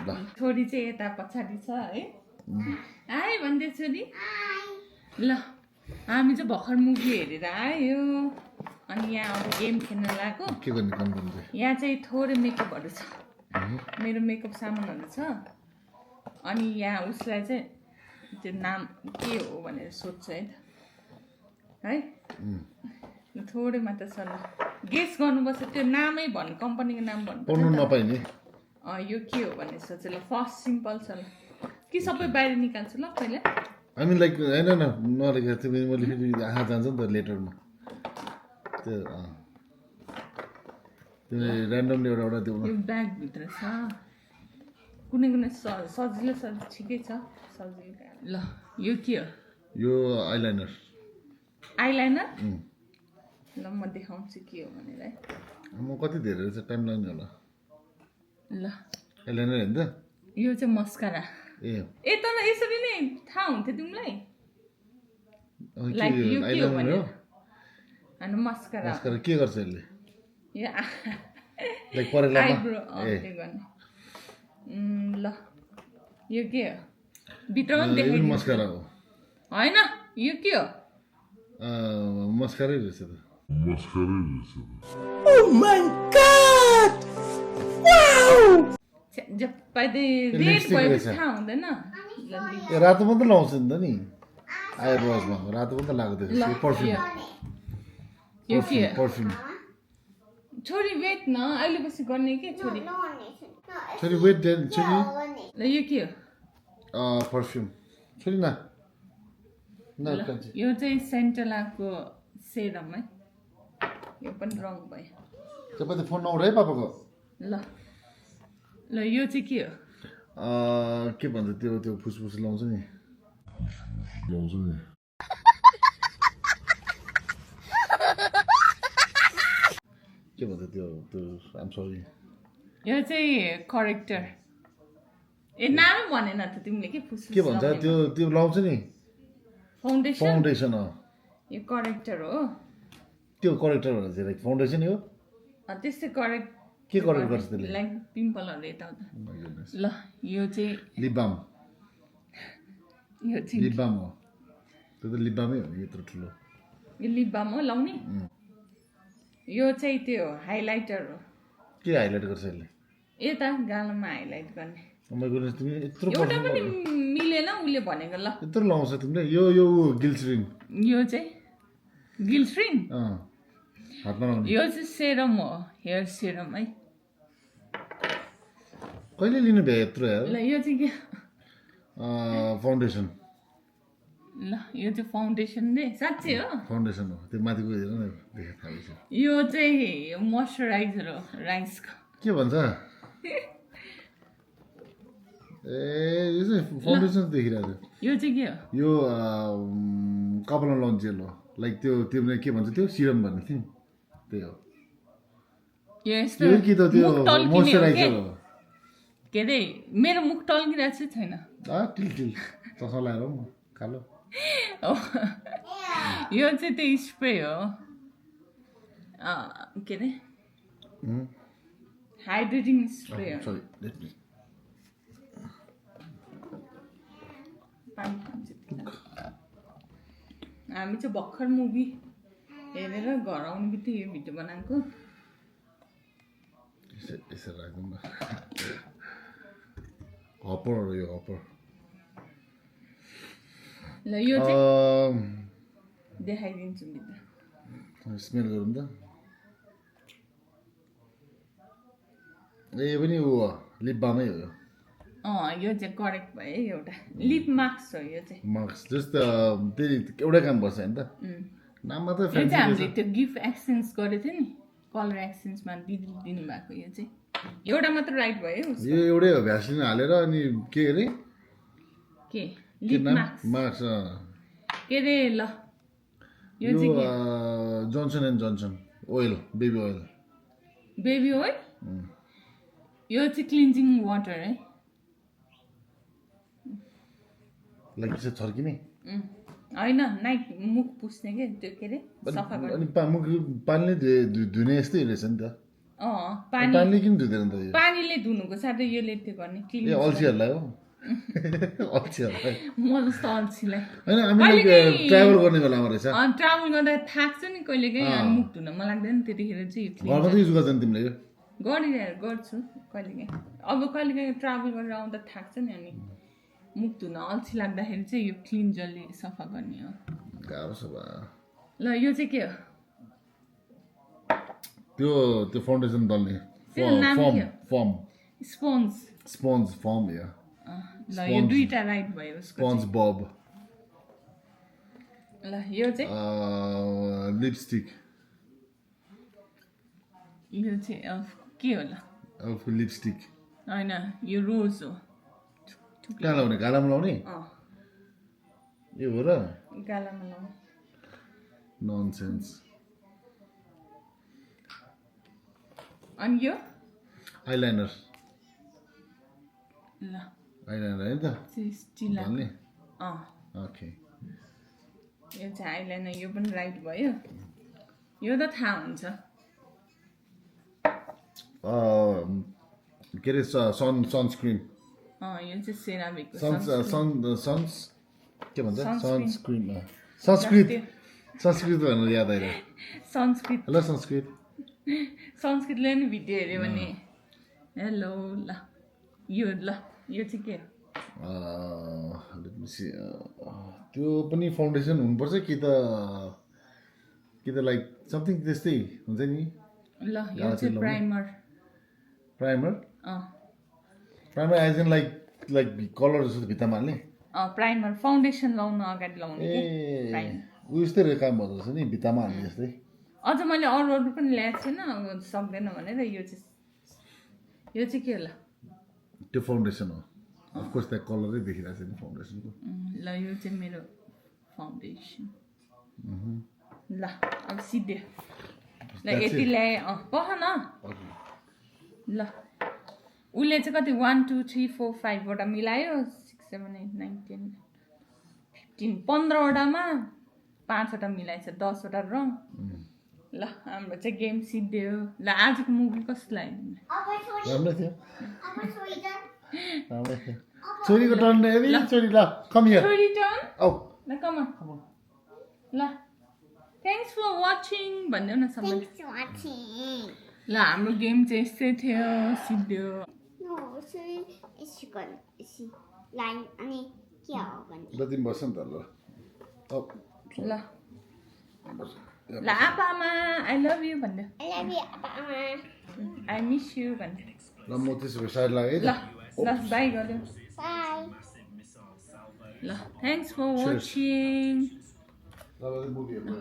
छोरी चाहिँ यता पछाडि छ है आए भन्दै छोरी ल हामी चाहिँ भर्खर मुभी हेरेर आयो अनि यहाँ अब गेम खेल्न लाग्यो के गर्ने काम गर्नु यहाँ चाहिँ थोरै मेकअपहरू छ मेरो मेकअप सामानहरू छ अनि यहाँ उसलाई चाहिँ त्यो नाम के हो भनेर सोध्छ है त है थोरै मात्र छ ल गेस गर्नुपर्छ त्यो नामै भन्नु कम्पनीको नाम भन्नु पढ्नु नपाइने यो के हो भन्ने सोच ल फर्स्ट सिम्पल छ ल कि सबै बाहिर निकाल्छु ल पहिला हामी लाइक होइन नलेखेको थियो मैले फेरि आँखा जान्छ नि त लेटरमा त्यो ऱ्यान्डमली एउटा त्यो यो ब्यागभित्र छ कुनै कुनै सजिलो ठिकै छ सजिलो ल यो के हो यो आइलाइनर आइलाइनर ल म देखाउँछु के हो भनेर है म कति धेरै रहेछ टाइम लाग्ने होला ल आइलाइनर होइन त यो चाहिँ मस्कारा ए तर यसरी नै थाहा हुन्थ्यो तिमीलाई लाइक यो के हो आइलाइनर भने हो होइन मस्कारा मस्कारा के गर्छ यसले यो लाइक परेलामा आइब्रो त्यो गर्ने ल यो के हो भित्रमा पनि यो देखाइदिनु मस्कारा हो होइन यो के हो मस्कारै रहेछ त रेड भएपछि थाहा हुँदैन ए रातो मात्रै लाउँछ नि त नि आइब्रोजमा रातो मात्रै लगाएको थियो पर्फ्युम यो के हो पर्फ्युम छोरी वेट न अहिले पछि गर्ने के छोरी छोरी वेट छोरी ल यो के हो पर्फ्युम छोरी न यो चाहिँ सेन्टेलाको सेरम है यो पनि रङ भयो तपाईँ त फोन नउठ है पापाको ल ल यो चाहिँ के हो के भन्छ त्यो त्यो फुसफुस लाउँछ नि के भन्छ त्यो त्यो आम सरी यो चाहिँ करेक्टर ए नामै भनेन त तिमीले के फुसफुस के भन्छ त्यो त्यो लाउँछ नि फाउन्डेसन फाउन्डेसन यो करेक्टर हो त्यो करेक्टर भन्छ लाइक फाउन्डेसन हो त्यस्तै करेक्ट के करेक्ट गर्छ त्यसले लाइक पिम्पलहरू यताउता ल यो चाहिँ लिप बाम यो चाहिँ लिप बाम हो त्यो त लिप बामै हो नि यत्रो ठुलो यो लिप बाम हो लाउने यो चाहिँ त्यो हाइलाइटर हो के हाइलाइट गर्छ यसले यता गालामा हाइलाइट गर्ने तिमी यत्रो एउटा पनि मिलेन उसले भनेको ल यत्रो लाउँछ तिमीले यो गिल्सरिन यो चाहिँ गिल्सरिन हातमा लाउने यो चाहिँ सेरम हो हेयर सेरम है कहिले लिनु भ्या यत्रो ल यो चाहिँ के फाउन्डेसन ल यो चाहिँ फाउन्डेसन रे साँच्चै हो फाउन्डेसन हो त्यो माथिको हेर न देखा थाहा छ यो चाहिँ मोइस्चराइजर हो राइसको के भन्छ ए यो चाहिँ फाउन्डेसन देखिरहेको यो चाहिँ के हो यो कपालमा लाउने जेल हो लाइक त्यो तिमीले के भन्छ त्यो सिरम भन्ने थियौ त्यही हो यो यस्तो यो कि त त्यो मुख टल्किने हो मोइस्चराइजर हो के अरे मेरो मुख टल्किरहेको चाहिँ छैन टिल टिल चस्मा लगाएर म कालो यो चाहिँ त्यो स्प्रे हो के अरे हाइड्रेटिङ स्प्रे हो सरी लेट मी हामी चाहिँ भर्खर मुभी हेरेर घर आउने बित्तिकै यो भिडियो बनाएको यसरी राखौँ न हपर हो यो हपर ल यो चाहिँ देखाइदिन्छु भित्र स्मेल गरौँ त ए यो पनि ऊ लिप बामै हो यो चाहिँ करेक्ट भयो एउटा लिप मास्क हो यो चाहिँ मार्क्स जस्तो त्यही एउटै काम गर्छ होइन त नाम मात्रै यो चाहिँ हामीले त्यो गिफ्ट एक्सचेन्ज गरेको थियो नि कलर एक्सचेन्जमा दिनु भएको यो चाहिँ एउटा मात्र राइट भयो यो एउटै हो भ्यासलिन हालेर अनि के अरे के लिप मास्क मार्क्स के अरे ल यो Johnson and Johnson oil baby oil baby oil यो चाहिँ क्लिन्जिङ वाटर है लाइक चाहिँ छर्किने होइन नाइट मुख पुस्ने के त्यो के अरे सफा गर्ने अनि मुख पानीले धुने यस्तै रहेछ नि त पानी पानीले किन धुँदैन त यो पानीले धुनुको साथै यसले त्यो गर्ने क्लिन ए अल्छीहरूलाई हो अल्छीहरूलाई म जस्तो अल्छीलाई होइन हामी ट्राभल गर्ने बेलामा रहेछ ट्राभल गर्दा थाक्छ नि कहिलेकाहीँ अनि मुख धुन मन लाग्दैन त्यतिखेर चाहिँ यो घरमा त युज गर्छ नि तिमीले यो गर्छु कहिलेकाहीँ अब कहिलेकाहीँ ट्राभल गरेर आउँदा थाक्छ नि अनि मुख धुन अल्छी लाग्दाखेरि चाहिँ यो क्लिन्जरले सफा गर्ने हो गाह्रो छ बा ल यो चाहिँ के हो त्यो फाउन्डेसन दल्ने त्यो नाम के हो? फर्म स्पोन्ज फर्म या ल यो दुईटा राइट भयो उसको स्पन्ज बब ल यो चाहिँ लिपस्टिक यो चाहिँ के होला लिपस्टिक होइन यो रोज हो कहाँ लाउने गालामा लाउने यो हो र गालामा लाउने ननसेन्स अनि यो आइलाइनर ल आइलाइनर होइन त स्टिला भन्ने अँ ओके यो चाहिँ आइलाइनर यो पनि राइट भयो यो त थाहा हुन्छ के अरे सनस्क्रिन यो चाहिँ सेरामिकको सन्स के भन्छ Sunscreen. संस्कृत भनेर याद आइरहेको संस्कृत ल संस्कृतले नि भिडियो हेऱ्यो भने हेलो ल यो चाहिँ के त्यो पनि फाउन्डेसन हुनुपर्छ कि त लाइक समथिङ त्यस्तै हुन्छ नि ल यो चाहिँ प्राइमर प्राइमर अँ एज इन लाइक कलर जस्तो भित्तामा हाल्ने प्राइमर फाउन्डेसन लाउन अगाडि लाउने ए उयस्तै काम गर्दो रहेछ नि भित्तामा हाल्ने जस्तै अझ मैले अरू पनि ल्याएको छैन अब सक्दैन भनेर यो चाहिँ के होला त्यो फाउन्डेसन हो अफकोर्स त्यहाँ कलरै देखिरहेको छ नि फाउन्डेसनको ल यो चाहिँ मेरो फाउन्डेसन ल अब सिधै ल यति ल्याएँ पख न ल उसले चाहिँ कति 1 2 3 4 5 वटा मिलायो 6 7 8 9 10 15 15वटामा 5 वटा मिलाएछ 10 वटा रङ ल हाम्रो चाहिँ गेम सिद्धियो ल आजको मुभी कस्तो लाग्यो राम्रै थियो छोरीको टर्न छोरी ल कम हियर छोरी टर्न औ ल कम ल थ्याङ्क्स फर वाचिङ भन्देऊ न सबैले ल हाम्रो गेम चाहिँ यस्तै थियो सिद्धियो ल तिमी बस्छ नि त ल ल ल आपामा आई लभ यु भन्दै आई मिस यु भन्दै ल म त्यसो भए साइड लाग्यो है ल ल बाई गर्यो ल थ्याङ्क्स फर वाचिङ ल मुभी हेर्नु